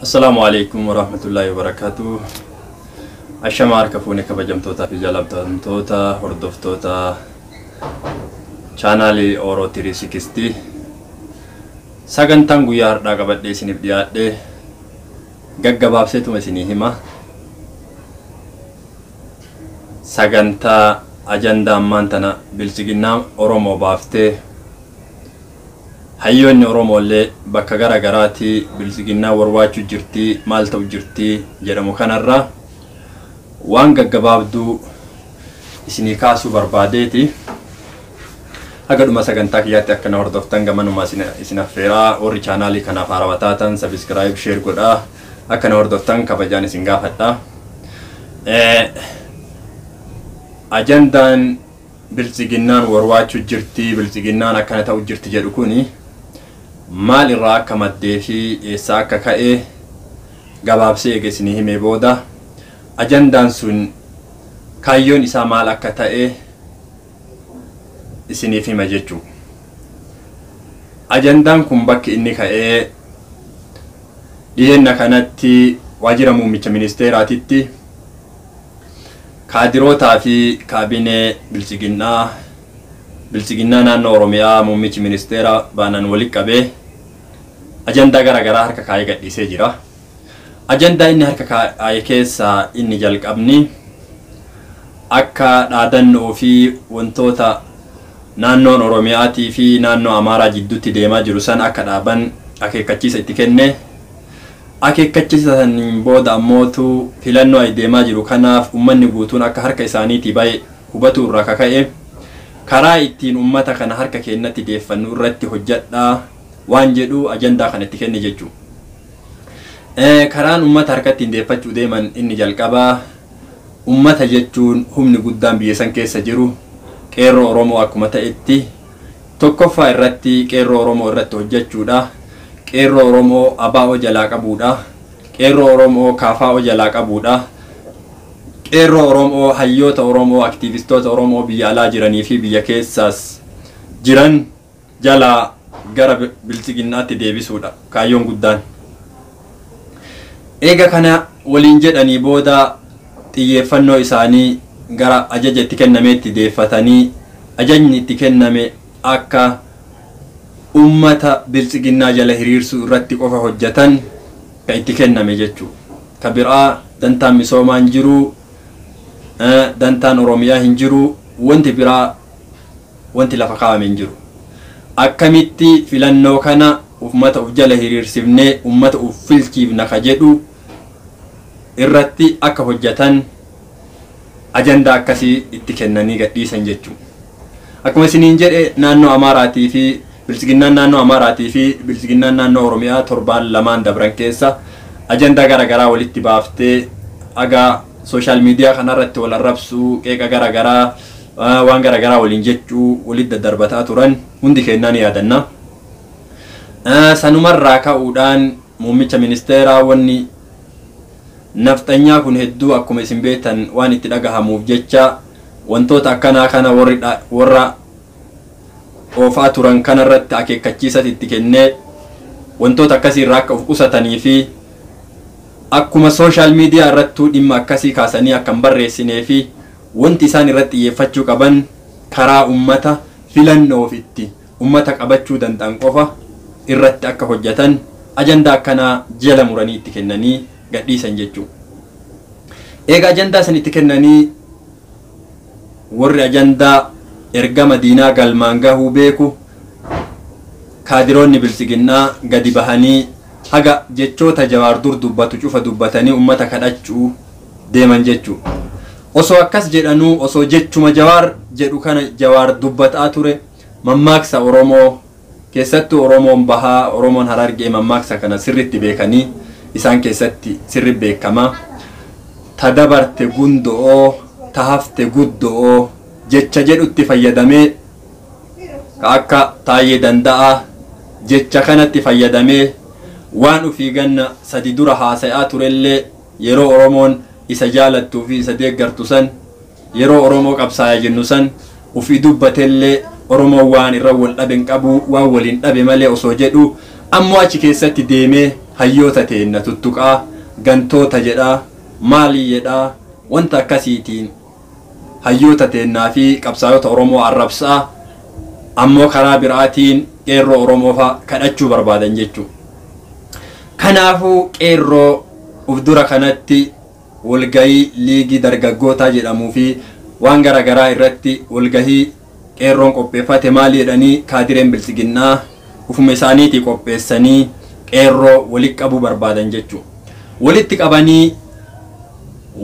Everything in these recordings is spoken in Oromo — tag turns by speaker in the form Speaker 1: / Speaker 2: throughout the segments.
Speaker 1: Assalaamu alaikum warahmatullaahi wabarakaatu. Ashama harka fuune kabajamtootaa fi jaallatamtoota hordoftoota chaanaalii Oro 360. Sagantaan guyyaa har'aa qabadhee isiniif dhiyaadhe gaggabaabseetuma isinii hima. Sagantaa ajandaa ammaan tana bilchiginnaa Oromoo baaftee hayyoonni Oromoo illee bakka gara garaatii bilchiginnaa warwaachuu jirtii maal ta'u jirtii jedhamu kanarraa waan gaggabaabduu isinii kaasuu barbaadeeti. Haga dhuma sagantaa kiyyaatti akkana hordoftan gamanuma isin affeeraa warri chaanaalii kanaaf haarawaa taatan sabiskiraayib sheer godhaa akkana hordoftan kabajaan isin gaafadha. Ajandaan bilchiginnaan warwaachuu jirtii bilchiginnaan akkana ta'u jirti jedhu kuni maal irraa akka maddee fi eessaa akka ka'e gabaabsee eega isinii himee booda ajandaan sun kaayyoon isaa maal akka ta'e isiniif hima jechuu. Ajandaan kun bakki inni ka'ee dhiyeenna kanatti waajjira muummicha ministeeraatitti kaadirootaa fi kaabinee bilchiginnaa naannoo Oromiyaa muummichi ministeera baanaan walitti qabee ajandaa gara garaa harka kaayee gadhiisee jira. Ajandaa inni harka kaayee keessaa inni jalqabni akka dhaadannoo fi wantoota naannoon Oromiyaatii fi naannoo Amaaraa jidduutti deemaa jiru san akka dhaaban akeekkachiisa itti kenne. Akeekkachiisa saniin booda ammootu filannoo deemaa jiru kanaaf uummanni guutuun akka harka isaaniitii bahe hubatu irraa kaka'e karaa ittiin uummata kana harka keenyatti deeffannu irratti hojjedhaa waan jedhu ajandaa kana itti kenne jechuudha. Karaan uummata harkatti ittiin deeffachuu deeman inni jalqabaa uummata jechuun humni guddaan biyya san keessa jiru qeerroo Oromoo akkuma ta'etti tokkoffaa irratti qeerroo Oromoo irratti hojjechuudha. Qeerroo Oromoo ABO jalaa qabuudha. Qeerroo Oromoo KFO jalaa qabuudha. Qeerroo Oromoo hayyoota Oromoo aktiivistoota Oromoo biyya alaa jiranii fi biyya keessaas jiran jalaa gara bilchiginnaatti deebisuudha kaayyoon guddaan. Eega kana waliin jedhanii booda xiyyeeffannoo isaanii gara ajaja itti kennameetti deeffatanii ajajni itti kenname akka ummata bilchiginnaa jala hiriirsuu irratti qofa hojjetan kan itti kenname jechuudha. Ka biraa dantaan misoomaa hin jiru, dantaan Oromiyaa hin jiru, wanti biraa wanti lafa kaa'ame hin jiru. Akkamitti filannoo kana ummata uf jala hiriirsifnee ummata uf filchiifna ka jedhu irratti akka hojjetan ajandaa akkasii itti kennanii gadhiisan jechuudha. Akkuma isiniin jedhe naannoo Amaaraatii fi bilchiginnaan naannoo Amaaraatii fi bilchiginnaan naannoo Oromiyaa torbaan lamaan dabran keessa ajandaa gara garaa walitti baaftee haga sooshaal miidiyaa kanarratti wal arrabsuu qeeqa gara garaa waan gara garaa waliin jechuu walitti daddarbataa turan hundi keenyaa ni yaadanna. Sanumarraa ka'uudhaan muummicha ministeeraa wanni nafxanyaa kun hedduu akkuma isin beektan waan itti dhagahamuuf jecha wantoota akkanaa kana warra oofaa turan kanarratti akeekkachiisa itti kennee wantoota akkasii irraa akka of qusatanii fi akkuma sooshaal miidiyaa irrattuu dhimma akkasii kaasanii akka hin barreessinee fi wanti isaan irratti xiyyeeffachuu qaban karaa ummata filannoof itti ummata qabachuu danda'an qofa irratti akka hojjetan ajandaa akkanaa jala muranii itti kennanii gadhiisan jechuudha. Eega ajandaa san itti kennanii warri ajandaa ergama diinaa galmaan gahuu beeku kaadiroonni bilchiginnaa gadi bahanii haga jechoota Jawaar dur dubbatu cufa dubbatanii ummata kadhachuu deeman jechuudha. Osoo akkas jedhanuu osoo jechuma Jawaar jedhu kana Jawaar dubbataa ture mammaaksa Oromoo keessattuu Oromoon bahaa Oromoon Harargee mammaaksa kana sirriitti beekanii isaan keessatti sirri beekamaa. Ta dabarte gundo'oo ta hafte guddo'oo jecha jedhutti fayyadamee akka Taayyee Danda'aa jecha kanatti fayyadamee waan ufii ganna sadi dura haasa'aa turellee yeroo Oromoon isa jaalattuu fi isa deeggartu san yeroo Oromoo qabsaa'aa jennu san ufii dubbatellee Oromoon waan irra wal dhabe hin qabu waan waliin dhabe malee osoo jedhu ammoo achi keessatti deemee Hayyoota teenna tuttuqaa, gantoota jedhaa, maalii jedhaa, wanta akkasiitiin hayyoota teennaa fi qabsaa'ota Oromoo arrabsaa, ammoo karaa biraatiin qeerroo Oromoo fa'a kadhachuu barbaadan jechuudha. Kanaafuu qeerroo uf dura kanatti walgahii liigii dargaggootaa jedhamuu fi waan garaagaraa irratti walgahii qeerroon qopheeffate maali jedhanii kaadireen biltsiginnaa ufuma isaaniitii qopheessanii qeerroo walitti qabuu barbaadan jechuudha. Walitti qabanii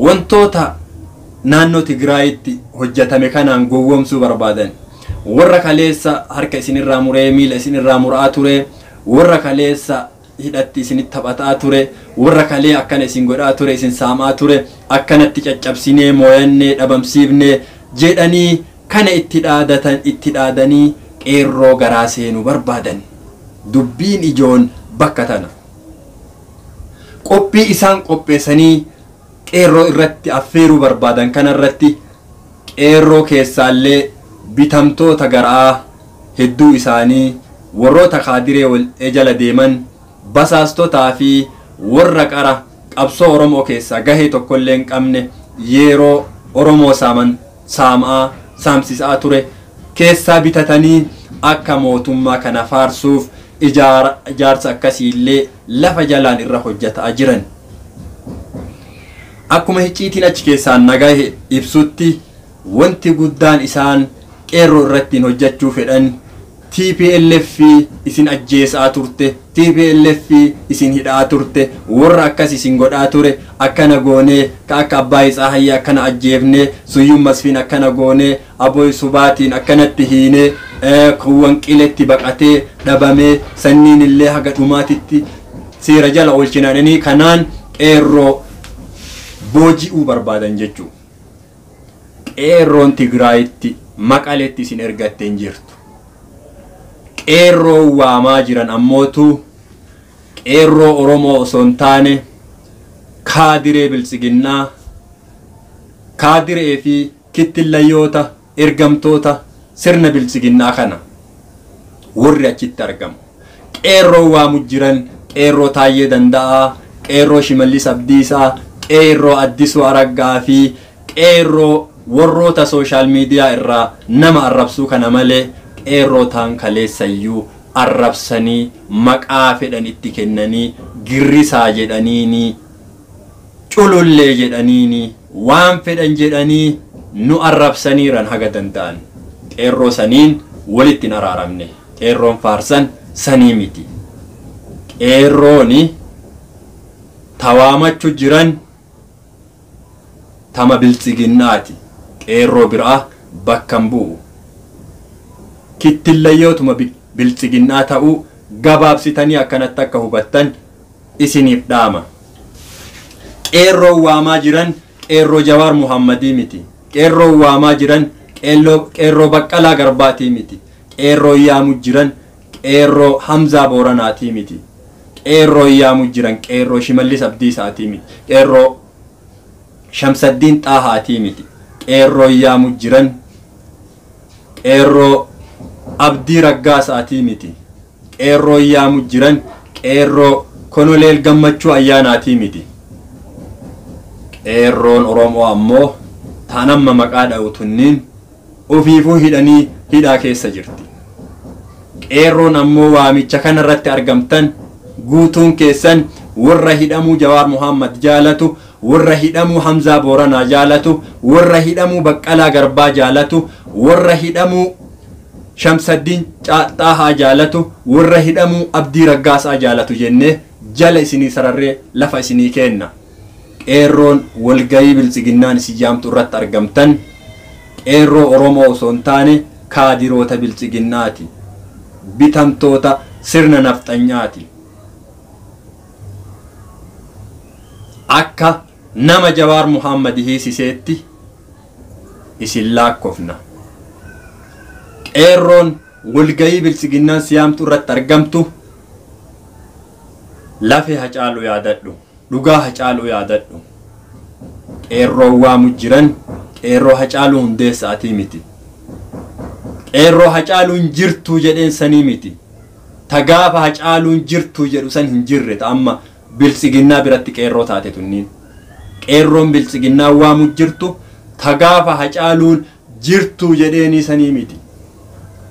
Speaker 1: wantoota naannoo Tigraayitti hojjetame kanaan gowwoomsuu barbaadan. Warra kaleessa harka isinirraa muree miila isinirraa muraa ture, warra kaleessa hidhatti isinitti taphataa ture, warra kalee akkana isin godhaa ture, isin saamaa ture, akkanatti caccabsinee mooyannee dhabamsiifnee jedhanii kana itti dhaadatan, itti dhaadanii qeerroo garaa seenuu barbaadan. Dubbiin ijoon bakka tana. Qophii isaan qopheessanii qeerroo irratti affeeruu barbaadan kanarratti qeerroo keessaallee bitamtoota garaa hedduu isaanii warroota kaadiree wal jala deeman basaastotaa fi warra qara qabsoo Oromoo keessaa gahee tokkollee hin qabne yeroo Oromoo saaman saamaa saamsisaa ture keessaa bitatanii akka mootummaa kana faarsuuf ijaarsa akkasiillee lafa jalaan irra hojjetaa jiran. Akkuma hicciitiin achi keessaan nagahe ibsutti wanti guddaan isaan qeerroo irratti hojjechuu fedhan TPLF isin ajjeesaa turte, TPLF isin hidhaa turte, warra akkas isin godhaa ture, akkana goonee, ka akka abbaa isaa hayyaa akkana ajjeefnee, Suyyum Masfiin akkana goonee, Aboy Subaatiin akkanatti hiinee, kuuwwan qiletti baqatee dhabamee, sanniin illee haga dhumaatitti seera jala oolchinanii kanaan qeerroo booji'uu barbaadan jechuudha. Qeerroon Tigraayitti Maqaleetti isin ergattee hin jirtu. Qeerroo waamaa jiran ammootu qeerroo Oromoo osoo hin taane kaadiree biltsiginnaa, kaadiree fi kittillayyoota ergamtoota sirna biltsiginnaa kana warri achitti argamu. Qeerroo waamu jiran qeerroo Taayyee Danda'aa, qeerroo Shimallis Abdiisaa, qeerroo Addisuu Araggaa fi qeerroo warroota sooshaal miidiyaa irraa nama arrabsuu kana malee qeerroo taan kaleessayyuu arrabsanii maqaa fedhan itti kennanii girrisaa jedhaniini culullee jedhaniini waan fedhan jedhanii nu arrabsaniiran haga danda'an. Qeerroo saniin walitti hin araaramne. Qeerroon faarsan sanii miti. Qeerrooni tawaamachu jiran tama biltsiginnaati. Qeerroo biraa bakka hin bu'u. Kittillayyootuma biltsiginnaa ta'uu gabaabsitanii akkanatti akka hubattan isiniif dhaama. Qeerroo waamaa jiran qeerroo Jawaar Muhammadii miti. Qeerroo waamaa jiran qeerroo Baqqalaa Garbaatii miti. Qeerroo yaamu jiran qeerroo Hamzaa Booranaatii miti. Qeerroo yaamu jiran qeerroo Shimallis Abdiisaatii miti. Qeerroo Shamsaddiin Xaahaatii miti. Qeerroo yaamu jiran qeerroo Abdii Raggaasaatii miti. Qeerroo yaamu jiran qeerroo Konoleel Gammachuu Ayyaanaatii miti. Qeerroon Oromoo ammoo taan amma maqaa dha'u tunniin ofiifuu hidhanii hidhaa keessa jirti. Qeerroon ammoo waamicha kanarratti argamtan guutuun keessan warra hidhamuu Jawaar Muhammad jaalatu, warra hidhamuu Hamzaa Booranaa jaalatu, warra hidhamuu Baqqalaa Garbaa jaalatu, warra hidhamuu Shamsaddiin Xaahaa jaalatu, warra hidhamuu Abdii Raggaasaa jaalatu jennee jala isinii sararree lafa isinii kenna. Qeerroon walgahii biltsiginnaan isin yaamtu irratti argamtan qeerroo Oromoo osoo hin taane kaadiroota biltsiginnaati. Bitamtoota sirna nafxanyaati. Akka nama Jawaar Muhammad hiisiseetti isin laakkofna. Qeerroon walgahii biltsiginnaan siyaamtu irratti argamtu lafee Hacaaluu yaadadhu, dhugaa Hacaaluu yaadadhu. Qeerroo waamu jiran qeerroo Hacaaluu Hundeessaatii miti. Qeerroo Hacaaluun jirtuu jedheen sanii miti. Ta gaafa Hacaaluun jirtu jedhu san hin jirre ta amma biltsiginnaa biratti qeerroo taate tunniin. Qeerroon biltsiginnaa waamu jirtu ta gaafa Hacaaluun jirtu jedheenii sanii miti.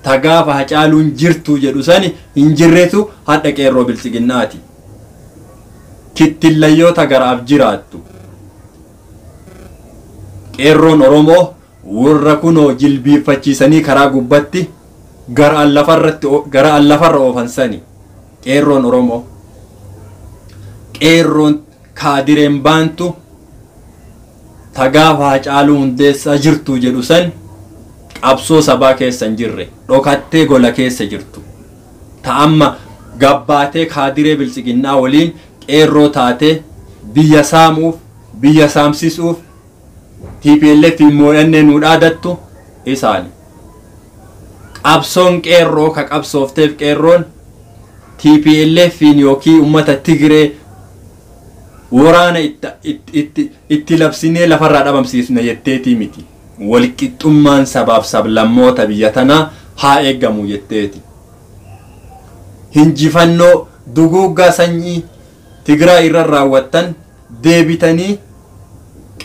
Speaker 1: Ta gaafa Hacaaluun jirtu jedhu sani hin jirretu hadha qeerroo biltsiginnaati. Kittillayyoota garaaf jiraattu. Qeerroon Oromoo warra kunoo jilbiiffachiisanii karaa gubbatti gara lafarra oofan sani. Qeerroon Oromoo. Qeerroon kaadireen baantu ta gaafa Hacaaluu Hundeessaa jirtu jedhu san qabsoo sabaa keessa hin jirre dhokattee gola keessa jirtu. Ta amma gabbaatee kaadiree biltsiginnaa waliin qeerroo taatee biyya saamuuf biyya saamsisuuf TPLF moo'annee nu dhaadattu isaani. Qabsoon qeerroo ka qabsoofteef qeerroon TPLF yookiin uummata Tigree waraana itti labsinee lafarraa dhabamsiisna jetteetii miti. Walqixxummaan sabaaf sablammoota biyya tanaa haa eegamu jetteeti. Hinjifannoo duguuggaa sanyii Tigraay irra raawwattan deebitanii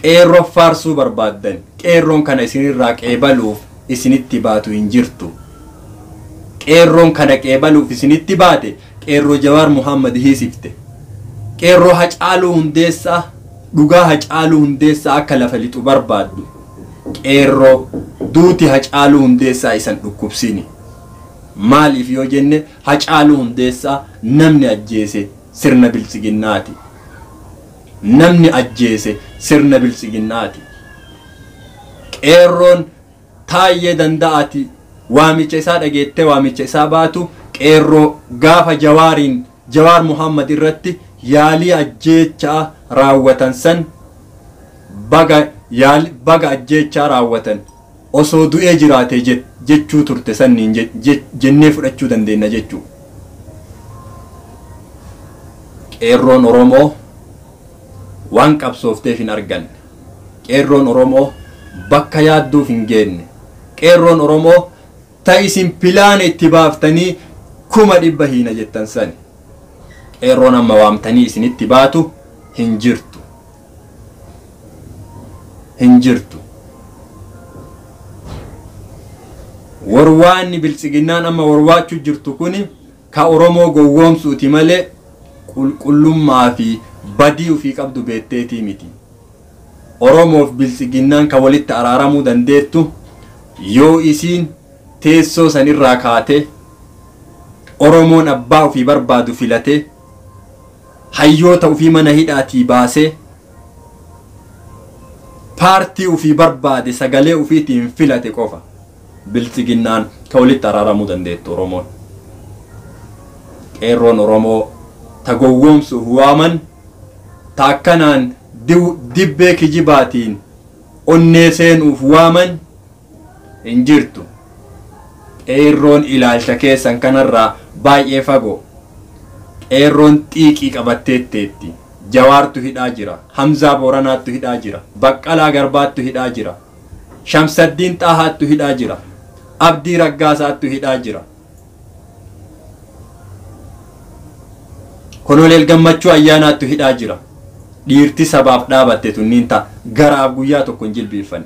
Speaker 1: qeerroo faarsuu barbaaddan. Qeerroon kana isinirraa qeebaluuf isinitti baatu hin jirtu. Qeerroon kana qeebaluuf isinitti baate qeerroo Jawaar Muhammad hiisifte. Qeerroo Hacaaluu Hundeessaa dhugaa Hacaaluu Hundeessaa akka lafa lixu barbaaddu. Qeerroo duuti Hacaaluu Hundeessaa isan dhukkubsini. Maaliif yoo jenne Hacaaluu Hundeessaa namni ajjeese sirna biltsiginnaati. Namni ajjeese sirna biltsiginnaati. Qeerroon taayyee danda'aati waamicha isaa dhageettee waamicha isaa baatu qeerroo gaafa Jawaariin Jawaar Muhammad irratti yaalii ajjeechaa raawwatan san baga ajjeechaa raawwatan osoo du'ee jiraate jechuu turte sanniin jennee fudhachuu dandeenya jechuu. Qeerroon Oromoo waan qabsoofteef hin arganne. Qeerroon Oromoo bakka yaadduuf hin geenne. Qeerroon Oromoo ta isin pilaana itti baaftanii 100,000 hiina jettan sani. Qeerroon amma waamtanii isinitti baatu hin jirtu. Hin jirtu. Warwaanni biltsiginnaan amma warwaachuu jirtu kuni ka Oromoo gowwoomsuuti malee qulqullummaa fi badii ofii qabdu beetteetii miti. Oromoof biltsiginnaan ka walitti araaramuu dandeettu yoo isiin teessoo sanirraa kaate Oromoon abbaa ofii barbaadu filate hayyoota ofii mana hidhaatii baasee paartii ofii barbaade sagalee ofiitiin filate qofa biltsiginnaan ka walitti araaramuu dandeettu Oromoon. Qeerroon Oromoo ta gowwoomsuuf waaman ta akkanaan dibbee kijibaatiin onnee seenuuf waaman hin jirtu. Qeerroon ilaalcha keessan kanarraa baay'ee fagoo. Qeerroon xiiqii qabatteetteetti. Jawaartu hidhaa jira. Hamzaa Booranaattu hidhaa jira. Baqqalaa Garbaattu hidhaa jira. Shamsaddiin Xaahaattu hidhaa jira. Abdii Raggaasaattu hidhaa jira. Koloneel Gammachuu Ayyaanaattu hidhaa jira. Dhiirti sabaaf dhaabatte tunniin ta'a garaaf guyyaa tokko hin jilbiiffanne.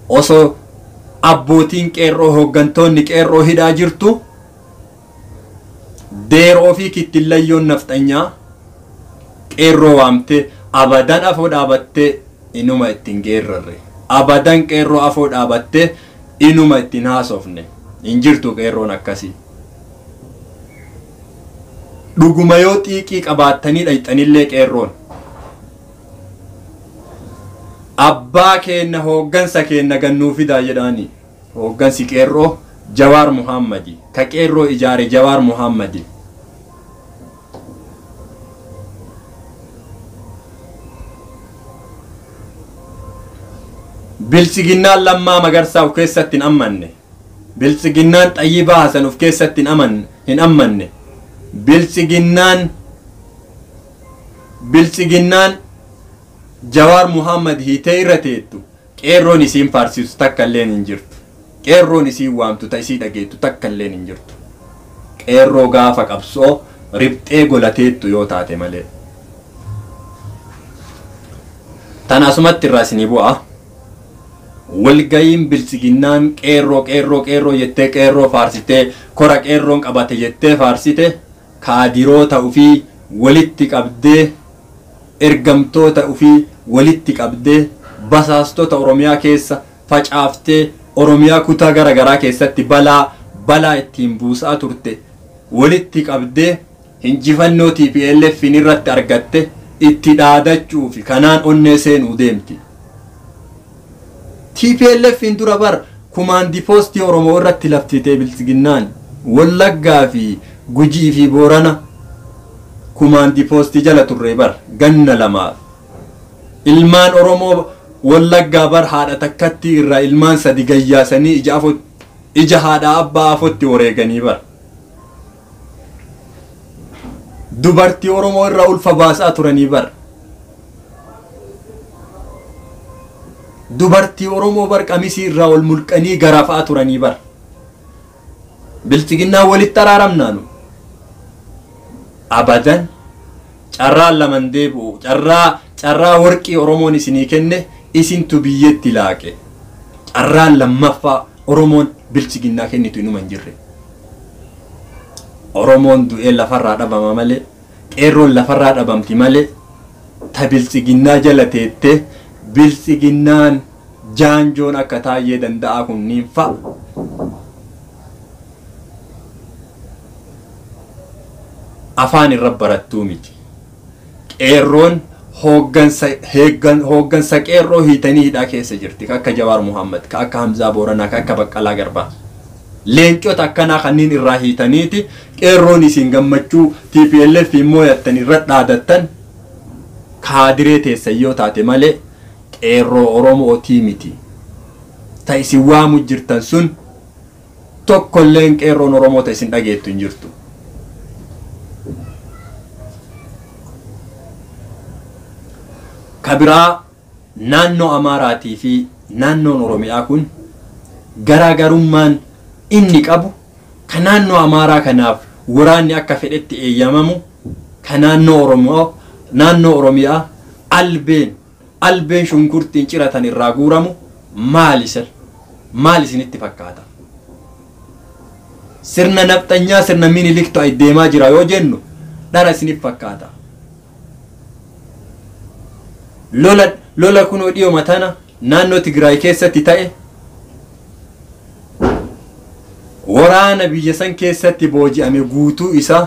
Speaker 1: Osoo abbootiin qeerroo hooggantoonni qeerroo hidhaa jirtu deeroo fi kittillayyoon nafxanyaa qeerroo waamtee abadan afoo dhaabattee inuma ittiin geerrarre. Abadan qeerroo afoo dhaabattee inuma ittiin haasofne. Hin jirtu qeerroon akkasii. Dhuguma yoo xiiqii qabaattanii dhayxanillee qeerroon abbaa keenna hooggansa keenna gannuu fidaa jedhaanii. Hooggansi qeerroo Jawaar Muhammadi ka qeerroo ijaare Jawaar Muhammadi. Biltsiginnaan Lammaa Magarsaa of keessatti hin amanne. Biltsiginnaan Xayyibaa Hasan of keessatti hin amanne. Biltsiginnaan Jawaar Muhammad hiitee irra teettu qeerroon isiin faarsiisu takka illeen hin jirtu. Qeerroon isiin waamtu ta isii dhageettu takka illeen hin jirtu. Qeerroo gaafa qabsoo riphxee golateettu yoo taate malee. Tan asumatti irraa isinii bu'a. Walga'iin bilchiginnaan qeerroo qeerroo qeerroo jettee qeerroo faarsitee kora qeerroon qabate jettee faarsite kaadiroota ufii walitti qabdee ergamtoota ufii walitti qabdee basaastota Oromiyaa keessa facaaftee Oromiyaa kutaa garaagaraa keessatti balaa ittiin buusaa turte walitti qabdee injifannoo TPLF irratti argatte itti dhaadachuu fi kanaan onnee seenuu deemti. TPLF dura bar kumaandi poostii Oromoo irratti laftitee bilchiginnaan Wallaggaa fi Gujii fi Boorana kumaandi poostii jala turre bar ganna lamaaf. Ilmaan Oromoo Wallaggaa bar haadha takkatti irraa ilmaan sadi gayyaasanii ija haadha abbaa afotti wareeganii bar. Dubartii Oromoo irraa ulfa baasaa turanii bar. Dubartii Oromoo bar qamisii irraa ol mulqanii garafaa turanii bar. Bilchiginnaa walitti araaramnaanu. Abadan carraa laman deebi'u carraa warqii Oromoon isinii kenne isintu biyyatti laaqe. Carraa lammaffaa Oromoon bilchiginnaa kennitu inuma hin jirre. Oromoon du'ee lafarraa dhabama malee qeerroon lafarraa dhabamti malee ta bilchiginnaa jala teettee bilchiginnaan jaanjoon akka taayyee danda'aa kunniin fa'a. Afaan irra barattuu miti. Qeerroon hooggansa qeerroo hiitanii hidhaa keessa jirti. Ka akka Jawaar Muhammad, ka akka Hamzaa Booranaa, ka akka Baqqalaa Garbaa. Leencota akkanaa kanneen irraa hiitaniiti qeerroon isin gammachuu TPLF immoo yattan irra dhaadattan kaadiree teessan yoo taate malee qeerroo Oromootii miti. Ta isin waamu jirtan sun tokkolleen qeerroon Oromoo ta isin dhageettu hin jirtu. Kabiraa naannoo Amaaraatii fi naannoon Oromiyaa kun garaagarummaan inni qabu ka naannoo Amaaraa kanaaf waraanni akka fedhetti eeyyamamu ka naannoo Oromiyaa albeen shunkurtiin ciratan irraa guuramu maal isinitti fakkaata? Sirna nafxanyaa sirna miniliktu ay deemaa jira yoo jennu dhara isinitti fakkaata. Lola kunoo dhiyoo tana naannoo Tigraay keessatti ta'e waraana biyya san keessatti booji'ame guutuu isaa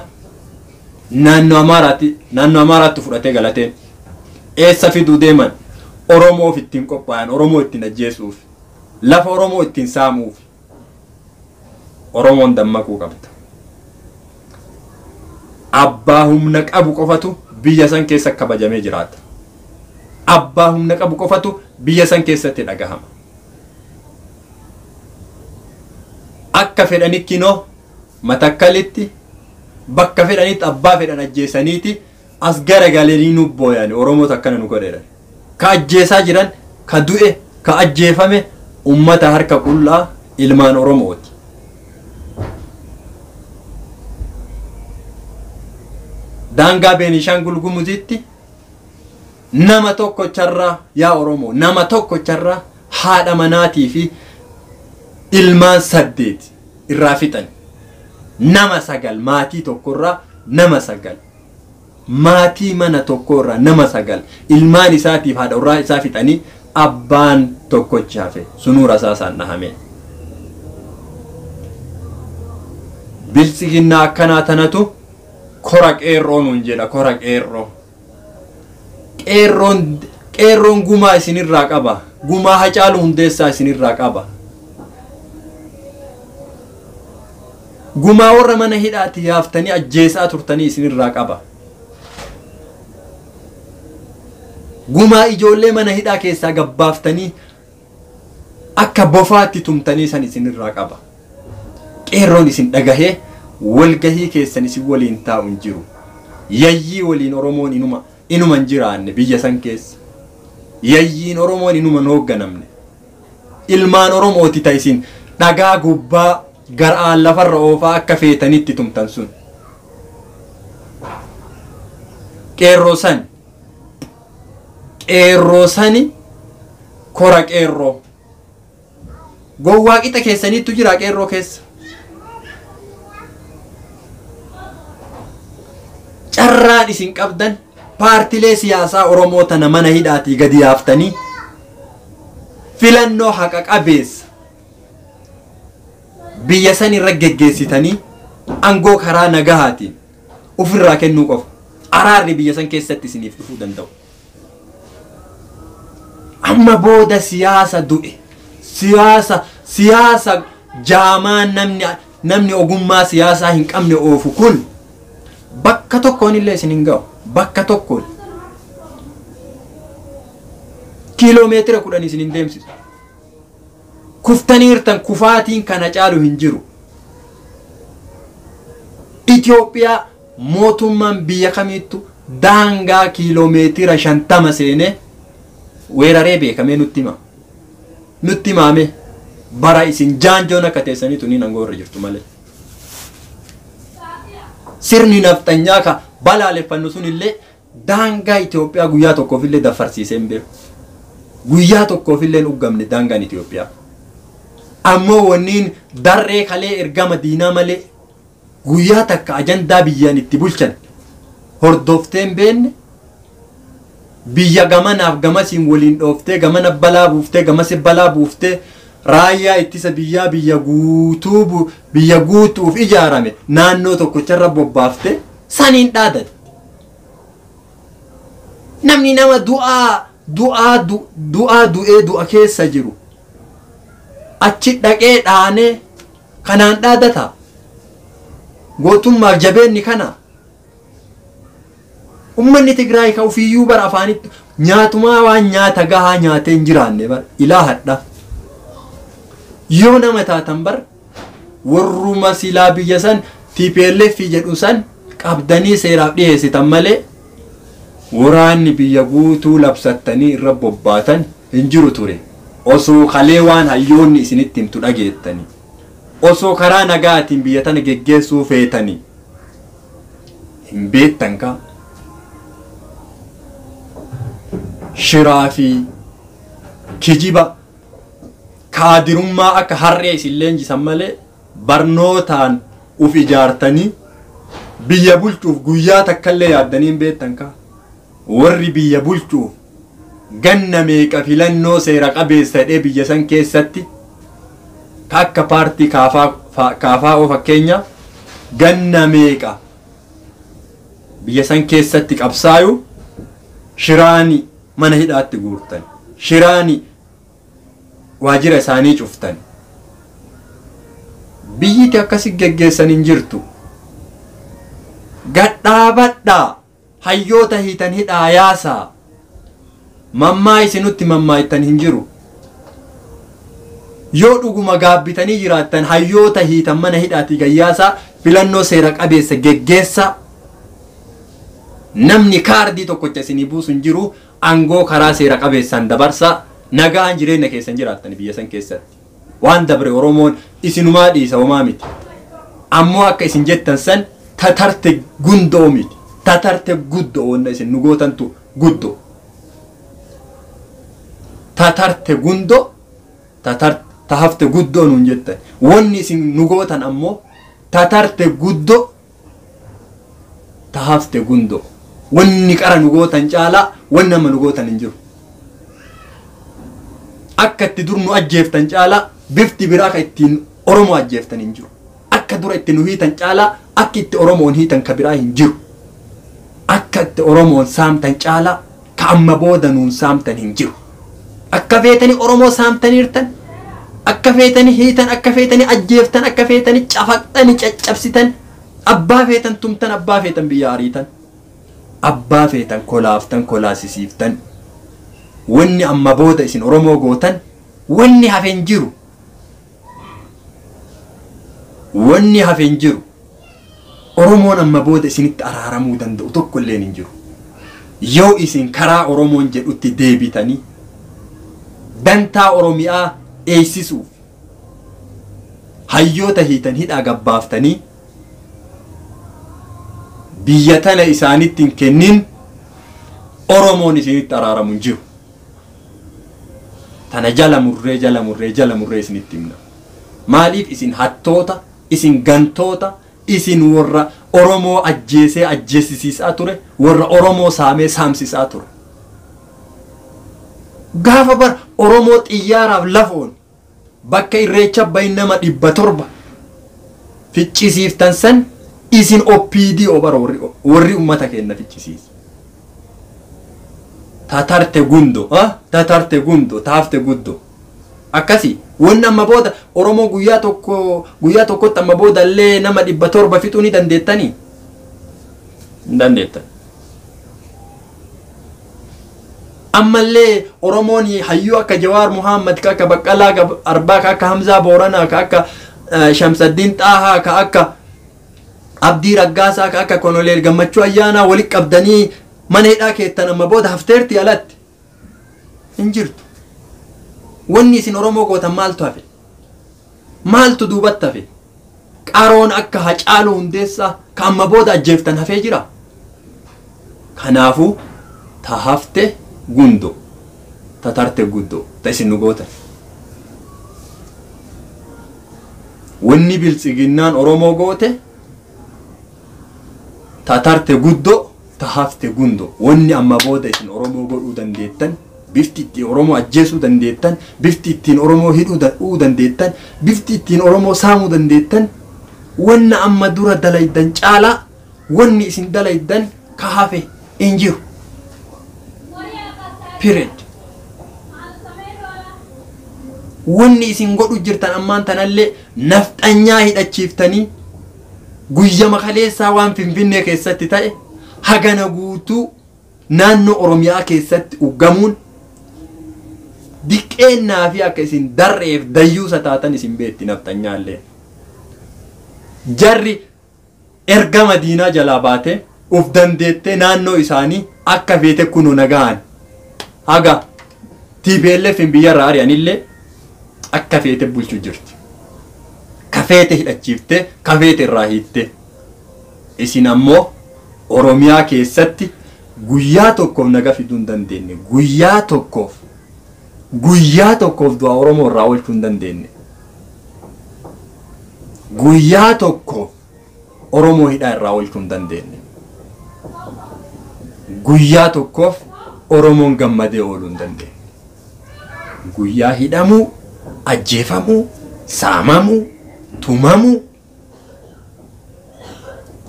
Speaker 1: naannoo Amaaraatti fudhatee galateen eessa fiduu deeman Oromoof ittiin qophaa'an Oromoo ittiin ajjeesuuf lafa Oromoo ittiin saamuuf Oromoon dammaquu qabda. Abbaa humna qabu qofatu biyya san keessa kabajamee jiraata. Abbaa humna qabu qofatu biyya san keessatti dhagahama. Akka fedhanitti noo matakkalitti bakka fedhanitti abbaa fedhan ajjeesaniiti as garagalanii nu booyan Oromoota akkana nu godheedha. Ka ajjeesaa jiran ka du'e ka ajjeefame ummata harka qullaa ilmaan Oromooti. Daangaa Beenishaangul Gumuzitti nama tokko charraa yaa Oromoo nama tokko charraa haadha manaatii fi ilmaan 8 irraa fixan. Nama 9 maatii tokkorraa nama 9 maatii mana tokkorraa nama 9 ilmaan isaatiif haadha warraa isaa fixanii abbaan tokkochi hafe sunuu rasaasaan dhahame. Bilchiginnaa akkanaa tanatu kora qeerroo nuun jedha kora qeerroo. Qeerroon gumaa isinirraa qaba. Gumaa Hacaaluu Hundeessaa isinirraa qaba. Gumaa warra mana hidhaatti yaaftanii ajjeesaa turtanii isinirraa qaba. Gumaa ijoollee mana hidhaa keessaa gabbaaftanii akka bofaatti tumtanii san isinirraa qaba. Qeerroon isin dhagahee walgahii keessan isin waliin taa'u hin jiru. Yayyii waliin Oromoon inuma hin jiraanne biyya san keessa. Yayyiin Oromoon inuma hin hoogganamne. Ilmaan Oromooti ta isin dhagaa gubbaa Gar'aan lafarra oofaa akka feetanitti tumtan sun. Qeerroo san. Qeerroo sani kora qeerroo. Gowwaa qixa keessaniittu jira qeerroo keessa. Carraan isin qabdan paartilee siyaasaa Oromoo tana mana hidhaatii gadi yaaftanii filannoo haqa qabeessa biyya san irra geggeessitanii aangoo karaa nagahaatiin ofirraa kennuu qofa. Araarri biyya san keessatti isiniif dhufuu danda'u. Amma booda siyaasa du'e, siyaasa jaamaa namni ogummaa siyaasaa hin qabne oofu kun bakka tokkoon illee isin hin ga'u. Bakka tokkoon kiiloomeetira 10 isin hin deemsisu. Kuftaniirtan kufaatiin kana caalu hin jiru. Itoophiyaa mootummaan biyya kamiittu daangaa kiiloomeetira 50 seenee weeraree beekamee nutti hima. Nutti himaame bara isin jaanjoon akka teessanii tuniin aangoo irra jirtu malee. Sirni nafxanyaa ka balaaleffannu sun illee daangaa Itoophiyaa guyyaa tokkoof illee daffarsiisee hin beeku. Guyyaa tokkoof illee hin uggamne daangaan Itoophiyaa. Ammoo wanniin darree kalee ergama diinaa malee guyyaa takka ajandaa biyyaan itti bulchan hordoftee hin beekne biyya gamanaaf gamasiin waliin dhooftee gamana balaa buuftee gamasi balaa buuftee raayyaa ittisa biyyaa biyya guutuuf ijaarame naannoo tokkocharra bobbaaftee saniin dhaadate. Namni nama du'aa du'ee du'a keessa jiru achi dhaqee dhaanee kanaan dhaadata. Gootummaaf jabeenni kana. Uummanni Tigraay ka ofiiyyuu bara afaanitti nyaatumaa waan nyaata gahaa nyaatee hin jiraanne bara ilaahadha. Yoo nama taatan bar warruma silaa biyya san TPLF jedhu san qabdanii seeraaf dhiyeessitan malee waraanni biyya guutuu labsattanii irra bobbaatan hin jiru ture. Osoo kalee waan hayyoonni isinitti himtu dhageettanii. Osoo karaa nagaatiin biyya tana geggeessuu feetanii. Hin beektan kaa. Shiraa fi kijiba kaadirummaa akka harree isin leenjisan malee barnootaan uf ijaartanii biyya bulchuuf guyyaa takkallee yaaddanii hin beektan kaa. Warri biyya bulchuuf ganna meeqa filannoo seera qabeessa jedhee biyya san keessatti akka paartii kaafaa fakkeenya ganna meeqa biyya san keessatti qabsaayu shiraani mana hidhaatti guurtan, shiraani waajjira isaanii cuftan. Biyyiti akkasi geggeessan hin jirtu. Gadhaabadhaa hayyoota hiitan hidhaa yaasaa. Mammaa isinutti mammaayittan hin jiru. Yoo dhuguma gaabbitanii jiraattan hayyoota hiitan mana hidhaatii gayyaasaa filannoo seera qabeessa geggeessaa. Namni kaardii tokkocha isinii buusu hin jiru aangoo karaa seera qabeessaan dabarsaa nagaan jireenya keessan jiraattan biyya san keessatti. Waan dabre Oromoon isinumaa dhiisa homaa miti. Ammoo akka isin jettan san tatarte gundoo miti. Tatarte guddoo wanna isin nu gootantu guddoo. Tatarte gundoo tahafte guddoo nuun jettan. Wanni isin nu gootan ammoo tatarte guddoo tahafte gundoo. Wanni qara nu gootan caalaa wanni amma nu gootan hin jiru. Akka itti dur nu ajjeeftan caalaa bifti biraa ka ittiin Oromoo ajjeeftan hin jiru. Akka dura itti nu hiitan caalaa akka itti Oromoon hiitan ka biraa hin jiru. Akka itti Oromoon saamtan caalaa ka amma booda nuun saamtan hin jiru. Akka feetanii Oromoo saamtaniirtan, akka feetanii hiitan, akka feetanii ajjeeftan, akka feetanii cafaqxanii caccabsitan, abbaa feetan tumtan, abbaa feetan biyya ariitan, abbaa feetan kolaaftan, kolaasisiiftan. Wanni amma booda isin Oromoo gootan wanni hafe hin jiru. Wanni hafe hin jiru. Oromoon amma booda isinitti araaramuu danda'u tokko illeen hin jiru. Yoo isin karaa Oromoon jedhutti deebitanii dantaa Oromiyaa eeysisuuf Hayyoota hiitan hidhaa gabbaaftanii biyya tana isaanitti hin kennin Oromoon isinitti araaramu hin jiru. Tana jala murree jala murree jala murree isinitti himna. Maaliif isin hattoota, isin gantoota, isin warra Oromoo ajjeesee ajjeesisiisaa ture, warra Oromoo saamee saamsisaa ture. Gaafa bara Oromoo xiyyaaraaf lafoon bakka irreecha bahin nama 700 ficcisiiftan san isin OPDO bara warri ummata keenya ficcisiise. Tatarte gundo, tatarte gundo, taafte guddo. Akkasi wanni amma booda Oromoo guyyaa tokkotti amma booda illee nama 700 fixuu ni dandeettanii? Hin dandeettan. Ammallee Oromoon hayyuu akka Jawaar Muhammad, ka akka Baqqalaa Arbaa, ka akka Hamzaa Booranaa, ka akka Shamsaddiin Xaahaa, ka akka Abdii Raggaasaa, ka akka Konoleel Gammachuu Ayyaanaa walitti qabdanii mana hidhaa keettan amma booda hafteerti alatti hin jirtu. Wanni isin Oromoo gootan maaltu hafe? Maaltu duubatti hafe? Qaroon akka Hacaaluu Hundeessaa ka amma booda ajjeeftan hafee jira. Kanaafuu ta hafte gundo, ta tarte guddoo, ta isin nu gootan. Wanni biltsiginnaan Oromoo goote ta tarte guddoo, ta hafte gundo. Wanni amma booda isin Oromoo godhuu dandeettan, bifti ittiin Oromoo ajjeesuu dandeettan, bifti ittiin Oromoo hidhuu dandeettan, bifti ittiin Oromoo saamuu dandeettan, wanna amma dura dalaydan caalaa wanni isin dalaydan ka hafe hin jiru. Period. Wanni isin godhu jirtan ammaan tanallee nafxanyaa hidhachiiftanii guyyama kaleessaa waan Finfinnee keessatti ta'e hagana guutuu naannoo Oromiyaa keessatti uggamuun diqqeennaa fi akka isin darreef dayyuusa taatan isin beetti nafxanyaallee. Jarri erga Madiinaa jalaa baate uf dandeettee naannoo isaanii akka feete kunoo nagaan haga TPLF hin biyyarraa ari'anillee akka feete bulchuu jirti. Ka feete hidhachiiftee, ka feete irraa hiittee. Isin ammoo Oromiyaa keessatti guyyaa tokkoof naga fiduu hin dandeenye. Guyyaa tokkoof du'a Oromoo irraa oolchuu hin dandeenye. Guyyaa tokkoof Oromoo hidhaa irraa oolchuu hin dandeenye. Guyyaa tokkoof Oromoon gammadee ooluu hin dandeenye. Guyyaa hidhamuu, ajjeefamuu, saamamuu, tumamuu,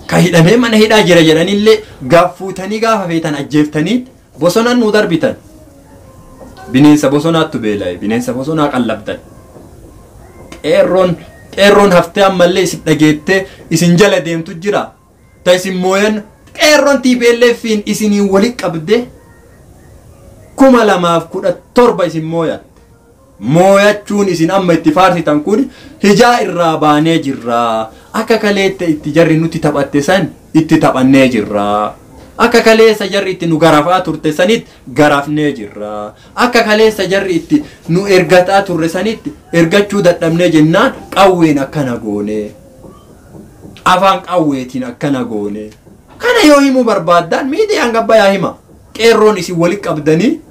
Speaker 1: ka hidhamee mana hidhaa jira jedhanillee gaaffuutanii gaafa feetan ajjeeftanii bosonaan nu darbitan. Bineensa bosonaattu beela'e, bineensa bosonaa qallabdan. Qeerroon haftee ammallee isin dhageettee isin jala deemtu jira. Ta isin mooyan qeerroon TPLF'n isiniin walitti qabdee 2017 isin mooyatte. Mooyachuun isin amma itti faarsitan kun hijaa irraa baanee jirra. Akka kaleette itti jarri nutti taphatte san itti taphannee jirra. Akka kaleessa jarri itti nu garafaa turte sanitti garafnee jirra. Akka kaleessa jarri itti nu ergataa turre sanitti ergachuu dadhabnee jennaan qawween akkana goone. Afaan qawweetiin akkana goone. Kana yoo himuu barbaaddaan miidiyaan gabbayaa hima. Qeerroon isin walitti qabdanii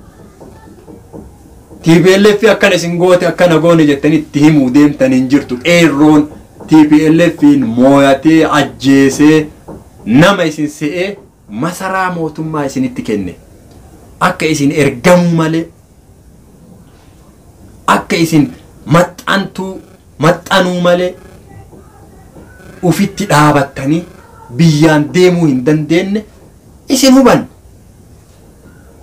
Speaker 1: TPLF akkana isin goote akkana goone jettanii itti himuu deemtan hin jirtu. Qeerroon TPLF'n mooyatee ajjeesee nama isin se'ee masaraa mootummaa isinitti kenne. Akka isin ergamuu malee, akka isin maxxanuu malee ufitti dhaabattanii biyyaan deemuu hin dandeenye isin huban.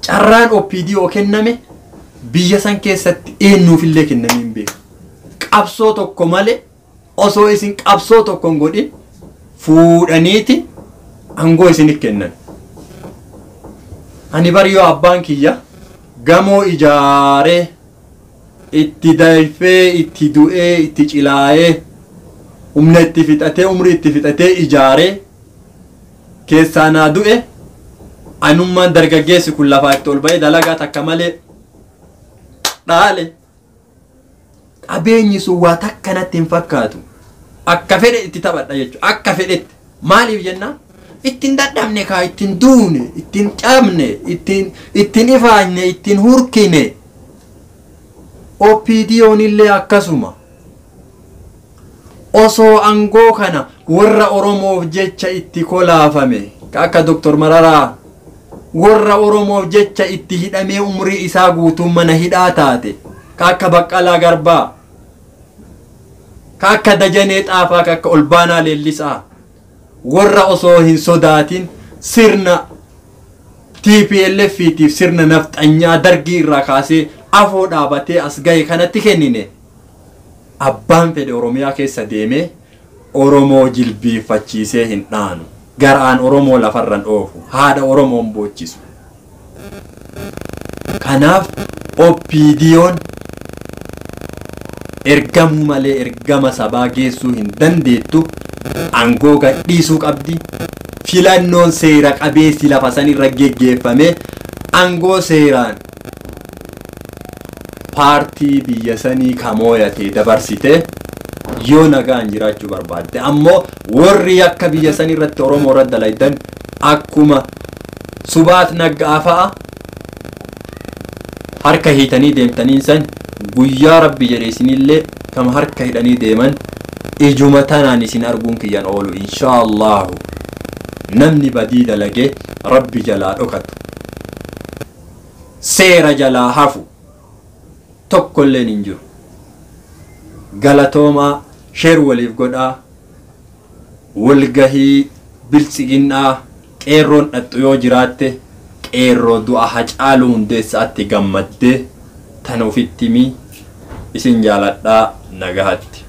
Speaker 1: Carraan OPDO kenname biyya san keessatti eenyuufillee kennamee hin beeku. Qabsoo tokko malee osoo isin qabsoo tokko hin godhin fuudhaniiti aangoo isinif kennan. Ani bari yoo abbaan kiyya gamoo ijaaree itti dayfee itti du'ee itti cilaayee humna itti fixatee umrii itti fixatee ijaaree keessaa naa du'e anummaan dargaggeessi kun lafaa itti ol ba'ee dalagaa takka malee dhaale. Qabeenyi sun waa takka natti hin fakkaatu. Akka fedhe itti taphadha jechuudha. Akka fedhetti. Maaliif jennaan? Ittiin dadhabne kaa, ittiin duune, ittiin cabne, ittiin ifaanne, ittiin hurkine. OPDO'n illee akkasuma. Osoo aangoo kana warra Oromoof jecha itti kolaafame akka Dr. Mararaa, warra Oromoof jecha itti hidhamee umrii isaa guutuu mana hidhaa taate ka akka Baqqalaa Garbaa, ka akka Dajanee Xaafaa, ka akka Olbaanaa Leellisaa, warra osoo hin sodaatin sirna TPLF tiif sirna nafxanyaa Dargii irraa kaasee afoo dhaabatee as gahe kanatti kennine, abbaan fedhe Oromiyaa keessa deemee Oromoo jilbiiffachiisee hin dhaanu. Garaan Oromoo lafarran oofu. Haadha Oromoon boochisu. Kanaaf OPDO'n ergamuu malee ergama sabaa geessuu hin dandeettu. Aangoo gadhiisuu qabdi. Filannoon seera qabeessi lafa sanirra geggeeffame aangoo seeraan paartii biyya sanii kamooyate dabarsite yoo nagaan jiraachuu barbaadde. Ammoo warri akka biyya sanii irratti Oromoo irratti dalaydan akkuma Subaat Naggaa fa'a harka hiitanii deemtaniin san, guyyaa Rabbi jedhe isinillee kama harka hidhanii deeman ijuma tanaan isin arguun kiyyan oolu, inshaa Allahu. Namni badii dalage Rabbi jalaa dhokatu, seera jalaa hafu tokkolleen hin jiru. Galatoomaa, share waliif godhaa. Walgahii Biltsiginnaa qeerroon dhattu yoo jiraatte, qeerroo du'a Hacaaluu Hundeessaatti gammaddee tana ofitti himii. Isin jaaladhaa, nagahatti.